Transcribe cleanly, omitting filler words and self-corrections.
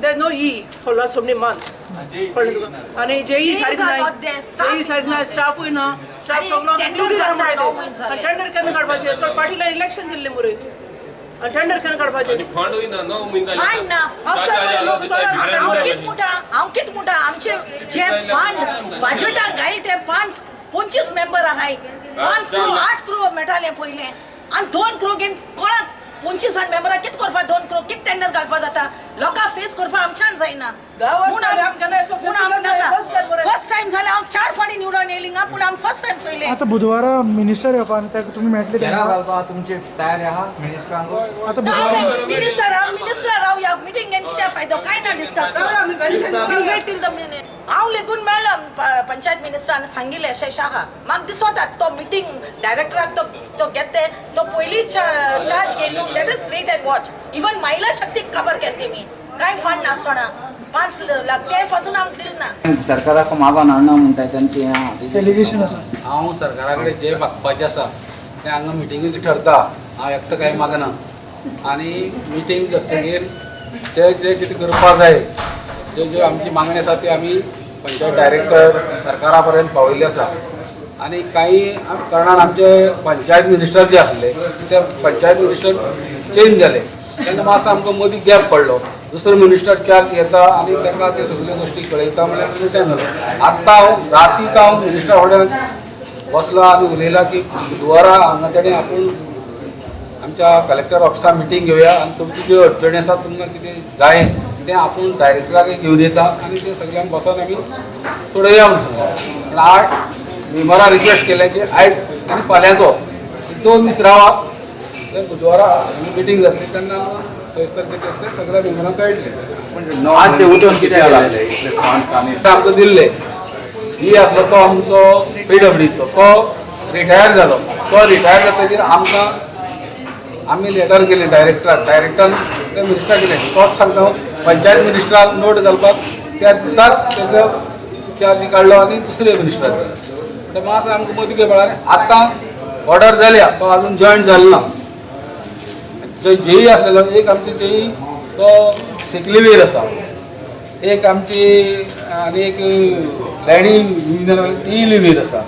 There no E for last so many months. कळ्ळें तुका? आनी जेई सारकें ना, जेई सारकें ना, स्टाफूय ना, स्टाफ सगलो ड्युटी म्हणटा. टेंडर केन्ना काडपाचें? सो पाटीलान इलेक्शन दिल्लें मुरे, आनी टेंडर केन्ना काडपाचें? हांव कितें म्हणटा, आमचे जे फंड बजेटाक घायल ते 5-25 मेंबर आहाय, 5 क्रो 8 क्रो मेळटालें पयलें, आनी 2 क्रो घेवन कोणाक 25 मेंबराक कितें करपाक 2 क्रो कितें टेंडर घालपाक जाता? लोकांक फेस करपाक आमच्यान जायना. फर्स्ट टायम जालें, हांव 4 फावटी निवडून येयली हिंगा, पूण आमी फर्स्ट टायम चोयलें. आतां बुधवारा मिनिस्टर येवपा ताका तुमी मेळटले तुमचे तयार आहा मिनिस्टरांक? आतां मिनिस्टर मिनिस्टर रावया मिटींग घेवन कितें फायदो? कांय ना डिस्कस. हांव लेगून मेळ्ळा पंचायत मिनिस्टरान सांगिल्लें अशें अशें आहा. म्हाका दिसता तो मिटींग डायरेक्टराक तो घेते तो पयलीं charge घेयलो. Let us wait and watch. Even महिला शक्तीक खबर केली तेमी कांय फंड नासतना 5 लाख ते पासून आमकां दिलें ना. सरकाराक मागोन हाडना म्हणटा तांचे डेलिगेशन आसा. हांव सरकारा कडेन जें मागपाचें आसा तें हांगा मिटिंगेक ठरता, हांव एकटो कांय मागना. आनी मिटींग जातकीर जे जे कितें करपा जाय, जे जे आमची मागणी आसा ती आमी पंचायत डायरेक्टर सरकारा पर्यंत पावयल्ली आसा. आनी कांय कारणान आमचे पंचायत मिनिस्टर जे आसले ते पंचायत मिनिस्टर चेंज जाले तेन्ना मातसो आमकां मदीं गॅप पडलो. दुसरो मिनिस्टर चार्ज घेता आनी ताका ते सगल्यो गोश्टी कळयता म्हणल्यार टायम जालो. आत्तां हांव रातीच हांव मिनिस्टर फुड्यान बसला आनी उलयला की बुधवारा हांगा तेणें आपूण आमच्या कलेक्टर ऑफिसा मिटींग घेवया आनी तुमची ज्यो अडचणी आसा तुमकां कितें जाय तें आपूण डायरेक्टराक घेवन येता आनी तें सगळ्यांक बसोन आमी सोडोवया म्हूण सांगला. पूण आज मेंबरान रिक्वेस्ट केलें की आयज आनी फाल्यांचो 2 दीस रावात, ते बुधवारा आमी मिटींग जातली तेन्ना सविस्तर कितें आसता तें सगळ्या मेंबरांक कळटलें. आज ते उठून कितें जालें आमकां दिल्ले ही आसलो तो आमचो पीडब्ल्यूडीचो तो रिटायर जालो. तो रिटायर जातकीर आमकां आमी लेटर केली डायरेक्टराक, डायरेक्टरान ते मिनिस्टराक केले. तोच सांगता पंचायत मिनिस्टराक नोट घालपाक त्या दिसाक तेजो चार्ज काडलो आनी दुसरे मिनिस्टराक दिलो. म्हणटा मातसो आमकां मदीं घेवपा. आतां ऑर्डर जाल्या तो आजून जॉयन जालो ना. जेई आसलेलो एक आमचे जेई तो सिकलीवेर आसा, एक आमची आनी एक लँडींग इंजिनियर ती लिवीर आसा.